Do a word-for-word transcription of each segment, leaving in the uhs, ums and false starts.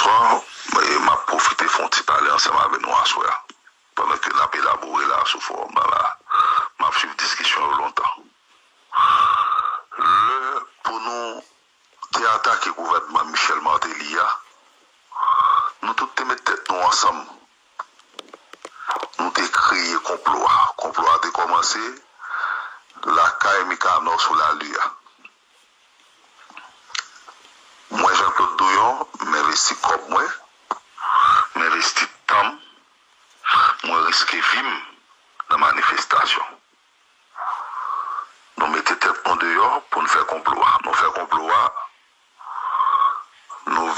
Bon, e m ap pwofite fè yon ti pale ansanm avè nou aswè a, pandan ke n ap elabore la sou fowòm nan la. M ap swiv diskisyon yo lontan. Lè pou nou te atake gouvènman Michel Martelly a, nou tout te met tèt nou ansanm. Nou te kreye konplo a. Konplo a te kòmanse lakay Mikanò sou Lali a. Mwen, Jean Claude Douyon, m envesti kòb mwen, m envesti tan m, mwen riske vi m nan manifestasyon. Nou mete tèt nou deyò pou n fè konplo a. Nou fè konplo a, nou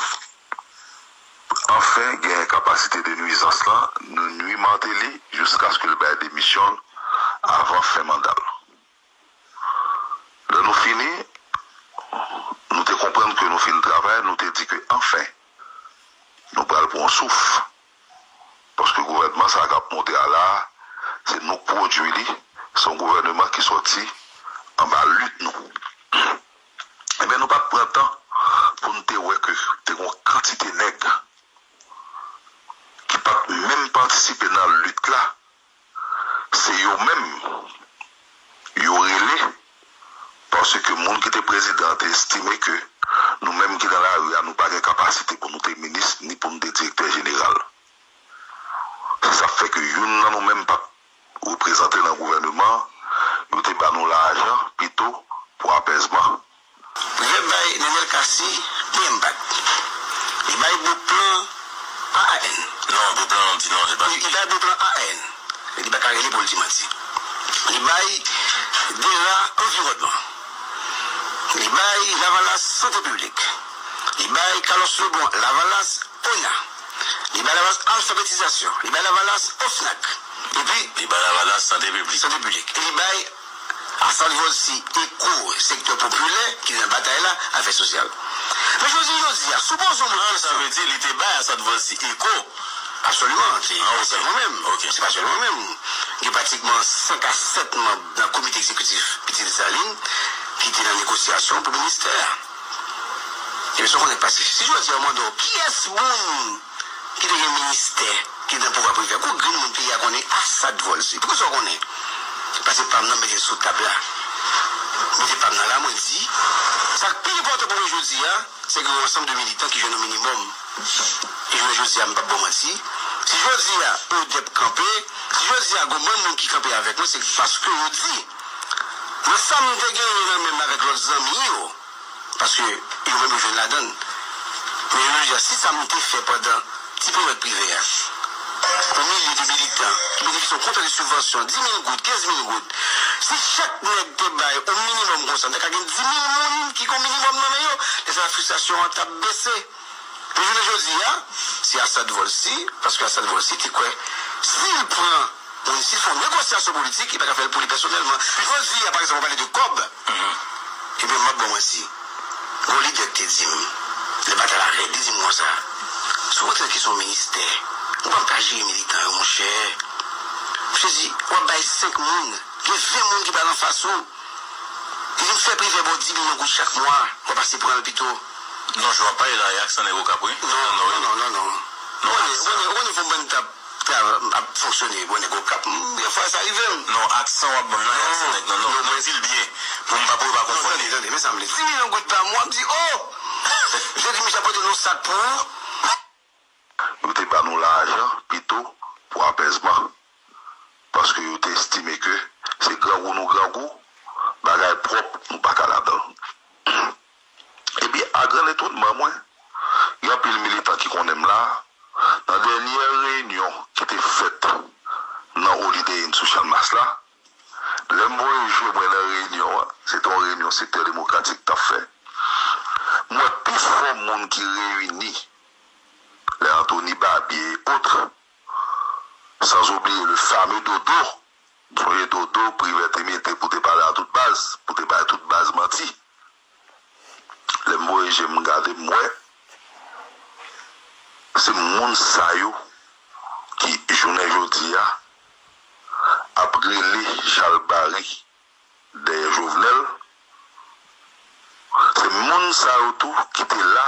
anfen genyen kapasite de nwizans lan, nou nwi Martelly jiskaske l bay demisyon l avan fen manda l. Lè nou fini, nou te konprann ke nou fin travay, nou te di ke anfen, nou pral pran yon souf. Paske gouvènman sa k ap monte a la a, se nou k pwodui li, se yon gouvènman ki sòti anba lit nou. Ebyen, nou pa t pran tan pou n te wè ke te gen yon kantite nèg ki pa t menm patisipe nan lit la, se yo menm yo rele, paske moun ki te prezidan an te estime ke nou menm ki nan lari a, nou pa gen kapasite pou nou te minis, ni pou nou te direktè jeneral. Se sa k fè ke youn nan nou menm pa t reprezante nan gouvèneman an, yo te ba nou lajan pito pou apèzman. Privè bay Nenel Cassy P M PAC. Li bay Beauplan A A N. Non, Beauplan non, di non, se pa li. Li bay Beauplan A A N. Li pa ka rele pou l di manti. Li bay Dera Anviwònman. Li bay Lavalas Sante Piblik. Li bay Carlos Lebon Lavalas ONA. Li bay Lavalas Alfabetizasyon. Li bay Lavalas OFNAC. Epi li bay Lavalas Sante Piblik. Sante Piblik. E li bay Assad Volcy, ECHO, Sektè Popilè, ki nan batay la, Afè Sosyal. Men jodi, jodi a, sipoze yon moun... Ah, sa vle di li te bay Assad Volcy, ECHO. Absoliman, se pa sèlman mwen menm. Se pa sèlman mwen menm. Gen pratikman senk a sèt manm nan komite egzekitif Pitit Desalin ki te nan negosyasyon pou ministè a. Ebyen, sa w konnen k pase. Si jodi a yo mande w, kiyès moun ki te gen ministè ki te nan pouvwa Privè? Kou grenn moun peyi a konnen, Assad Volcy. Poukisa w konnen? Paske pa m nan m mete l sou tab la. M mete pa m nan la, mwen di, sa k pi enpòtan pou mwen jodi a, se gen yon ansanm de militan ki jwenn yon minimòm. E jounen jodi a, m p ap ba w manti. Si jodi a, ODEP kanpe, si jodi a, gon bann moun ki kanpe avèk mwen, se paske yo di, nan sa m te genyen nan men m avèk lòt zanmi yo, paske yo menm yo jwenn ladan l. Men yo di, si sa m te fè pandan ti powèt Privè a, yon milye de militan ki benefisye yon kontra de sibvansyon, dis mil goud, kenz mil goud, si chak nèg te bay yon minimòm konsa, n ta ka gen dis mil moun ki gen yon minimòm nan men yo, lè sa a fristrasyon an t ap bese. Pou jounen jodi a, se Assad Volcy, paske Assad Volcy te kwè, si l pran moun, si l fè yon negosyasyon politik, li pa ka fè l pou li pèsonèlman. Jodi a, pa egzanp, w pale de kòb. Ebyen, m ap ba w manti. Gon lidè ki te di m, lè batay la rèd, li di m konsa, si w rantre nan kesyon ministè, ou p ap ka jere militan yo, monchè. Misye di, w ap bay senk moun, gen ven moun ki pral anfas ou. Li di m fè Privè ba w dis milyon goud chak mwa, w ap pase pran l pito. Non, jan w ap pale la, e aksan nèg Okap, wi. Non, non, non, non, non. Ou konnen, ou konnen, ou konnen fò m bann tap, tap ap fonksyone, bon, nèg Okap. M, gen fwa sa rive m. Non, aksan w ap ban m nan, e aksan nèg, non, non, non, di l byen, pou m pa, pou yo pa konfonn li. Tande, tande, men sa m vle di. Dis milyon goud pa mwa, m di, oh! Misye di, misye ap pote nou sak pou ou. Yo te ba nou lajan pito pou apèzman, paske yo te estime ke se grangou nou grangou, bagay pwòp nou pa ka ladan l. Epi, a gran etònman mwen, gen anpil militan ki konnen m la, nan dènyè reyinyon ki te fèt nan Holiday Inn sou Channmas la, lè m voye je mwen nan reyinyon an, se te yon reyinyon sektè demokratik t ap fè. M wè pifò moun ki reyini, lè Anthony Barbier et autres, sans oublier le fameux Dodo, sonje Dodo, Privè te mete pou te pale a tout baz, pou te bay tout baz manti. Lè m voye je m gade, m wè se moun sa yo ki, jounen jodi a, ap rele chalbari dèyè Jovenel. Se moun sa yo tou ki te la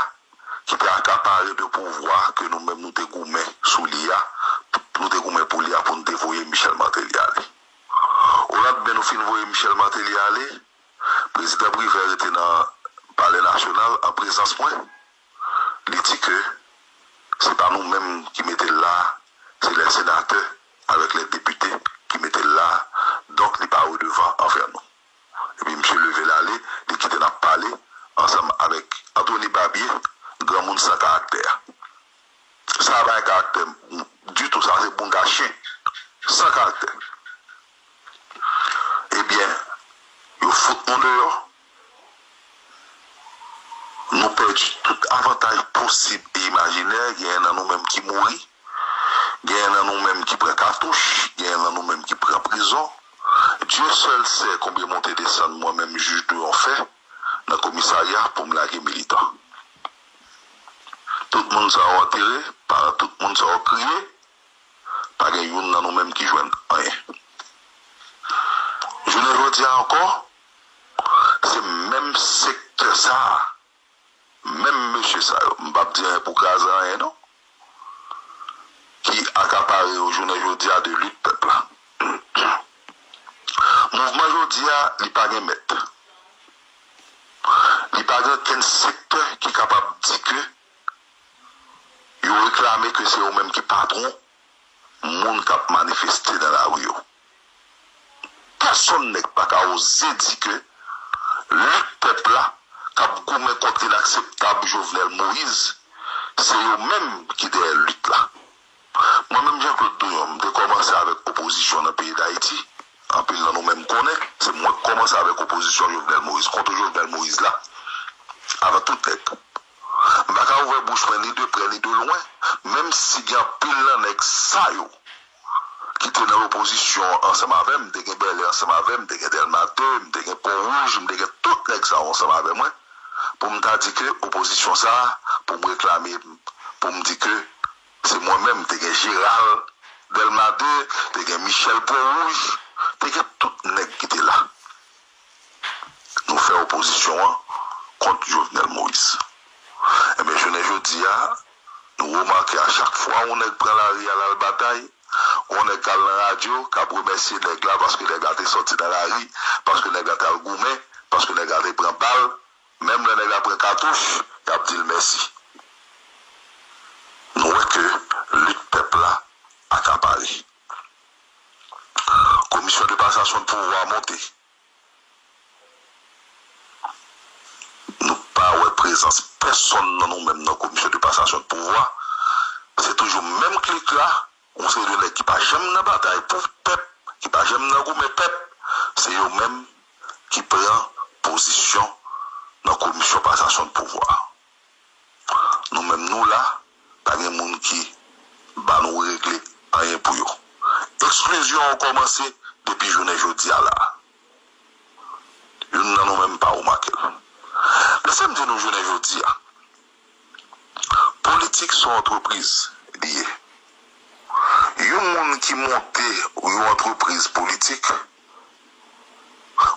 ki te akapare de pouvwa ke nou menm nou te goumen sou li a, nou te goumen pou li a pou n te voye Michel Martelly ale. Olandmen nou fin voye Michel Martelly ale, Prezidan Privert rete nan Palè Nasyonal an prezans mwen. Li di ke se pa nou menm ki mete l la, se lè senatè avèk lè depite ki mete l la, donk li pa redevan anvè nou. Epi misye leve l ale, li kite n ap pale ansanm avèk Anthony Barbier, granmoun san karaktè a. Sa a pa gen karaktè ditou, sa se bounda chen, san karaktè. Ebyen, yo fout nou deyò. Nou pèdi tout avantaj posib e imajinè. Genyen nan nou menm ki mouri. Genyen nan nou menm ki pran katouch. Genyen nan nou menm ki pran prizon. Dieu seul sait konbyen monte desann mwen menm jij Douyon fè nan komisarya pou m lage militan. Tout moun sa yo antere, paran tout moun sa yo kriye, pa gen youn nan nou menm ki jwenn anyen. Jounen jodi a ankò, se menm sektè sa a, menm mesye sa yo, m p ap di anyen pou kraze anyen non, ki akapare yo jounen jodi a de lit pèp la. Mouvman jodi a, li pa gen mèt. Li pa gen okenn sektè ki kapab di ke yo reklame ke se yo menm ki patwon moun k ap manifeste nan lari yo. Pèsonn nèg pa ka oze di ke lit pèp la k ap goumen kont inakseptab Jovenel Moïse, se yo menm ki dèyè lit la. Mwen menm Jean Claude Douyon, m te kòmanse avèk opozisyon nan peyi Dayiti. Anpil nan nou menm konnen, se mwen k kòmanse avèk opozisyon Jovenel Moïse, kont Jovenel Moïse la. Avan tout nèg. M pa ka ouvè bouch mwen ni de prè ni de lwen, menm si gen anpil nan nèg sa yo ki te nan lopozisyon ansanm avè m, m te gen Bèlè ansanm avè m, m te gen Dèlma de, m te gen Pon Wouj, m te gen tout nèg sa yo ansanm avè mwen, pou m ta di ke opozisyon sa a, pou m reklame, pou m di ke se mwen menm, m te gen Jeral, Dèlma de, te gen Michèl Pon Wouj, te gen tout nèg ki te la. Nou fè opozisyon an kont Jovenel Moïse. Ebyen, jounen jodi a, nou remake a chak fwa yon nèg pran lari al al batay, yon nèg k al nan radyo k ap remèsye nèg la paske nèg la te sòti nan lari, paske nèg la t al goumen, paske nèg la te pran bal, menm lè nèg la pran katouch, y ap di l mèsi. Nou wè ke lit pèp la akapare. Komisyon de pasasyon de pouvwa monte. Nou pa wè prezans pèsonn nan nou menm nan komisyon de pasasyon de pouvwa. Se toujou menm klik la, yon seri de nèg ki pa janm nan batay pou pèp, ki pa janm nan goumen pèp, se yo menm ki pran pozisyon nan komisyon pasasyon de pouvwa. Nou menm nou la, pa gen moun ki ba nou regle anyen pou yo. Eksklizyon an kòmanse depi jounen jodi a la. Youn nan nou menm pa remake l. Lese m di nou jounen jodi a, politik se yon antrepriz li ye. Yon moun ki monte yon antrepriz politik,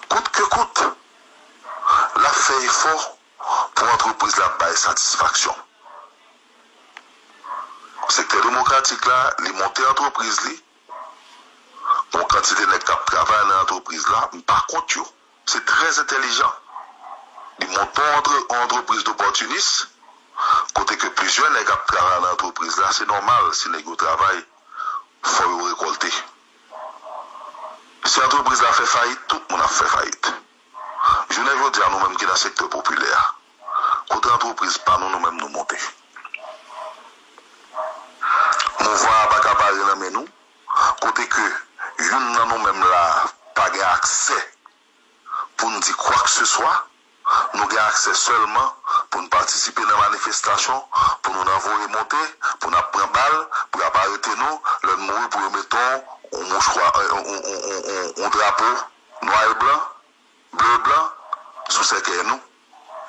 kout ke kout, l ap fè efò pou antrepriz la bay satisfaksyon. Sektè demokratik la, li monte antrepriz li, gon kantite nèg k ap travay nan antrepriz la, m pa kont yo. Se trè entèlijan. Li monte yon antre-, yon antrepriz dopòtinis, kote ke plizyè nèg ap travay nan antrepriz la, se nòmal, si nèg yo travay, fò yo rekòlte. Si antrepriz la fè fayit, tout moun ap fè fayit. Jounen jodi a, nou menm ki nan sektè popilè a, kote antrepriz pa nou, nou menm nou monte? Mouvman an pa ka pare nan men nou, kote ke youn nan nou menm la pa gen aksè pou n di kwakeseswa, nou gen aksè sèlman pou n patisipe nan manifestasyon, pou nou nan voye monte, pou n ap pran bal, pou y ap arete nou, lè n mouri pou yo mete yon, yon mouchwa, yon, yon, yon, yon, yon drapo nwa e blan, ble e blan, sou sèkèy nou,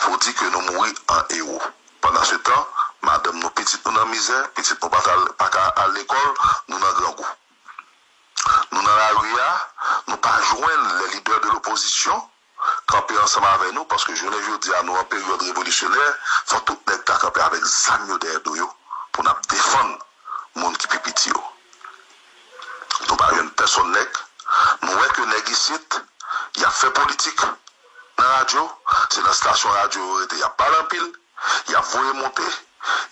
pou di ke nou mouri an ewo. Pandansetan, madanm nou, pitit nou nan mizè, pitit nou pa ka, pa ka al lekòl, nou nan grangou. Nou nan lari a, nou pa jwenn lè lidè de lopozisyon kanpe ansanm avè nou, paske jounen jodi a, nou an peryòd revolisyonè, fò tout nèg ta kanpe avè zam yo dèyè do yo pou n ap defann moun ki pi piti yo. Nou pa jwenn pèsonn nèg. Nou wè ke nèg isit, y ap fè politik nan radyo, se nan estasyon radyo yo rete, y ap pale anpil, y ap voye monte,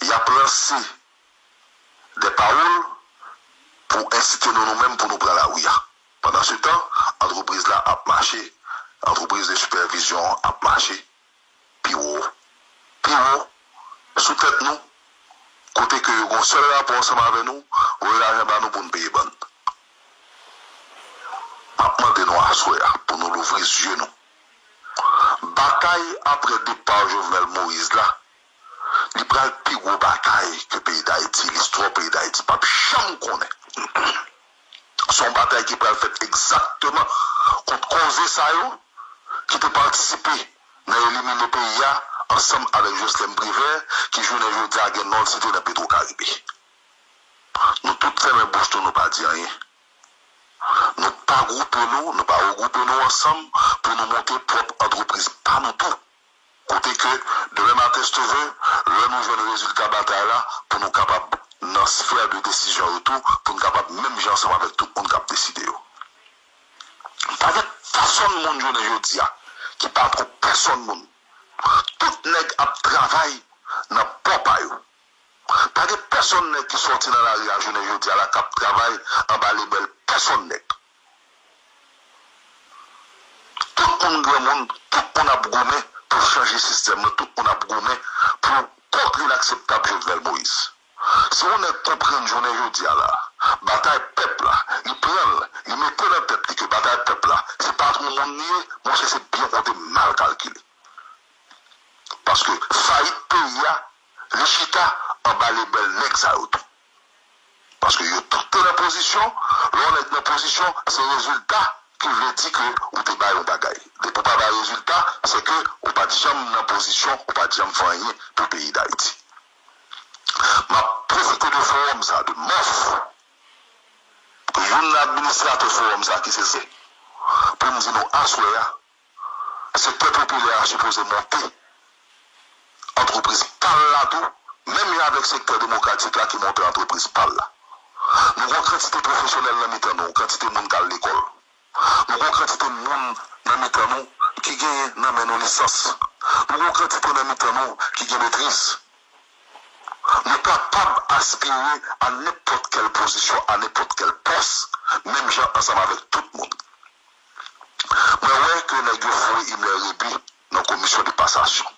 y ap lanse de pawòl pou ensite nou, nou menm, pou nou pran lari a. Pandansetan, antrepriz la ap mache, antrepriz de sipèvizyon an ap mache pi wo, pi wo, sou tèt nou, kote ke yo gen yon sèl rapò ansanm avè nou, voye lajan ba nou pou n peye bann. M ap mande nou aswè a pou nou louvri zye nou. Batay apre depa Jovenel Moïse la, li pral pi gwo batay ke peyi Dayiti, listwa peyi Dayiti p ap janm konnen. Se yon batay ki pral fèt egzakteman kont konze sa yo ki te patisipe nan elimine peyi a ansanm avèk Joslèn Privè, ki jounen jodi a gen non l site nan Petwokaribe. Nou tout fèmen bouch nou, nou pa di anyen. Nou pa gwoupe nou, nou pa regwoupe nou ansanm pou nou monte pwòp antrepriz pa nou tou. Kote ke, demen maten, si Dye vle, lè nou jwenn rezilta batay la, pou nou kapab nan sfè de desizyon yo tou, pou nou kapab menm jan ansanm avèk tout moun k ap deside yo. Pa gen pèsonn moun jounen jodi a ki patwon pèsonn moun. Tout nèg ap travay nan bò pa yo. Pa gen pèsonn nèg ki sòti nan lari a jounen jodi a la k ap travay anba lebèl pèsonn nèg. Tout moun granmoun, tout moun ap goumen pou chanje sistèm nan, tout moun ap goumen pou kont linakseptab Jovenel Moïse. Si yon nèg konprann jounen jodi a la, batay pèp la, li pran l, li mete nan tèt li ke batay pèp la, se patwon moun li ye, monchè, se byen konte mal kalkile. Paske fayit peyi a, li chita anba lebèl nèg sa yo tou. Paske yo tout te nan pozisyon, lè yon nèg nan pozisyon, se rezilta ki vle di ke ou te bay yon bagay. Depi w pa bay rezilta, se ke ou pa t janm nan pozisyon, ou pa t janm fè anyen pou peyi Dayiti. M ap pwofite de fowòm sa, de mòf, youn nan administratè fowòm sa ki se se, pou m di nou aswè a, sektè popilè a sipoze monte antrepriz pa l la tou, menm jan avèk sektè demokratik la ki monte antrepriz pa l la. Nou gen yon kantite pwofesyonèl nan mitan nou, yon kantite moun k al lekòl. Nou gen yon kantite moun nan mitan nou ki genyen nan men nou lisans. Nou gen yon kantite nan mitan nou ki gen metriz. Nou kapab aspire a nenpòt kèl pozisyon, a nenpòt kèl pòs, menm jan ansanm avèk tout moun. Mwen wè ke nèg yo foure Himmler Réby nan komisyon de pasasyon.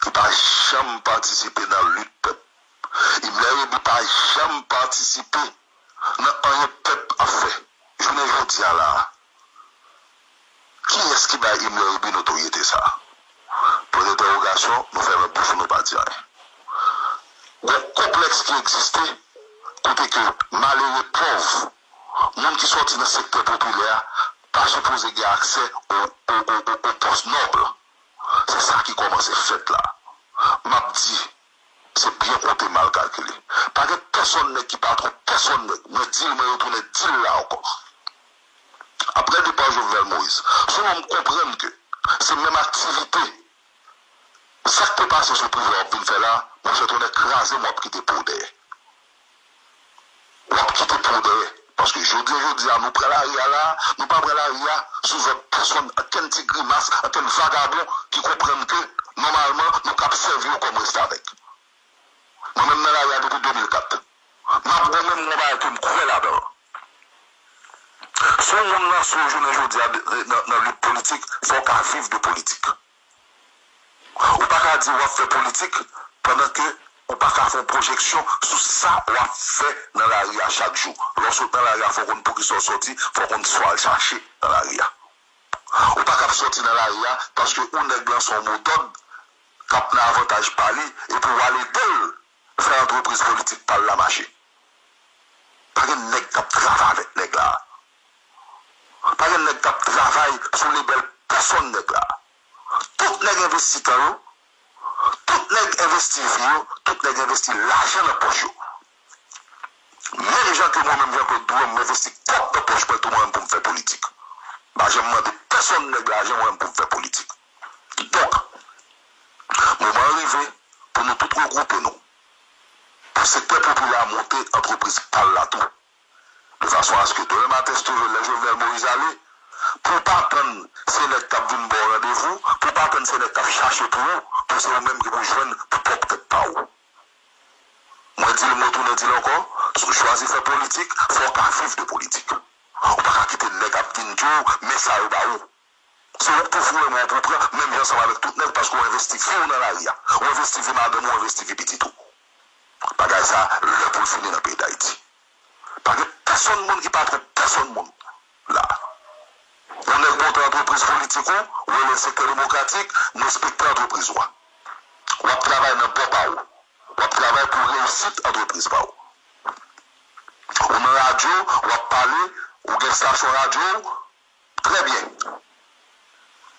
Li pa janm patisipe nan lit pèp. Himmler Réby pa janm patisipe nan anyen pèp ap fè. Jounen jodi a la, kiyès ki bay Himmler Réby notoryete sa? Pwen dentèwogasyon, nou fèmen bouch nou, nou pa di anyen. Gon konplèks ki egziste, kote ke malere pòv, moun ki sòti nan sektè popilè a, pa sipoze gen aksè o, o, o, o, o pòs nòb. Se sa ki kòmanse fèt la. M ap di, se byen konte mal kalkile. Pa gen pèsonn nèg ki patwon pèsonn nèg. Mwen di l, mwen retounen di l la ankò. Apre depa Jovenel Moïse, si yon nonm konprann ke se menm aktivite, sa k te pase sou Privè w ap vin fè la, monchè, tonnè kraze m, w ap kite po w dèyè. W ap kite po w dèyè. Paske jodi, jodi a, nou pran lari a la, nou pa pran lari a sou zòd pèsonn, ankenn ti grimas, ankenn vagabon ki konprann ke, nòmalman, nou kab sèvi yo kòm restavèk. Mwen menm nan lari a depi de mil kat. M ap goumen m gon bagay ke m kwè ladan l. Si w moun lanse w jounen jodi a de- nan, nan lit politik, fò w ka viv de politik. Ou pa ka di w ap fè politik pandan ke ou pa ka fè yon pwojeksyon sou sa w ap fè nan lari a chak jou. Lè w sot nan lari a, fò w konn poukisa w sòti, fò w konn sa w al chache nan lari a. Ou pa kab sòti nan lari a paske yon nèg lanse yon mo dòd k ap nan avantaj pa li epi w al ede l fè antrepriz politik pa l la mache. Pa gen nèg k ap travay avèk nèg la. Pa gen nèg k ap travay sou lebèl pèsonn nèg la. Tout nèg envesti tan yo, tout nèg envesti vi yo, tout nèg envesti lajan nan pòch yo. Menm jan ke mwen menm Jean Claude Durand, m envesti kòb nan pòch mwen tou mwen menm pou m fè politik. M pa janm mande pèsonn nèg lajan mwen menm pou m fè politik. Donk, moman an rive pou nou tout regwoupe nou. Pou sektè popilè a monte antrepriz pa l la tou. De fason a se ke demen maten, si Dieu veut, lè Jovenel Moïse ale, pou w pa tann se nèg k ap vin ba w randevou, pou w pa tann se nèg k ap chache pou ou, pou se ou menm ki pou jwenn pou pwòp tèt pa w. Mwen di l, mwen tounen di l ankò, si w chwazi fè politik, fò w ka viv de politik. Ou pa ka kite nèg ap vin di w, men sa yo ba ou. Se ou k pou foure men w pou w pran, menm jan ansanm avèk tout nèg, paske w envesti vi w nan lari a. Ou envesti vi madanm ou, ou envesti vi pitit ou. Bagay sa, lè pou l fini nan peyi Dayiti. Pa gen pèsonn moun ki patwon pèsonn moun la. Yon nèg monte antrepriz politik ou, ou rele l sektè demokratik, m respekte antrepriz ou a. W ap travay nan bò pa w. W ap travay pou reyisit antrepriz pa w. Ou nan radyo, w ap pale, ou gen estasyon radyo w, trè byen.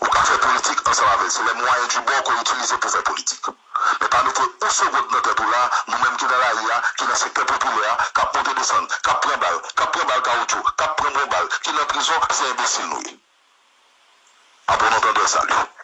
Ou ka fè politik ansanm avè l. Se lè mwayen di bò ke w itilize pou fè politik. Men pa mete yon segond nan tèt ou la, nou menm ki nan lari a, ki nan sektè popilè a, k ap monte desann, k ap pran bal, k ap pran bal kawotchou, k ap pran bon bal, ki nan prizon, se enbesil nou ye. Apre nou tande, salut.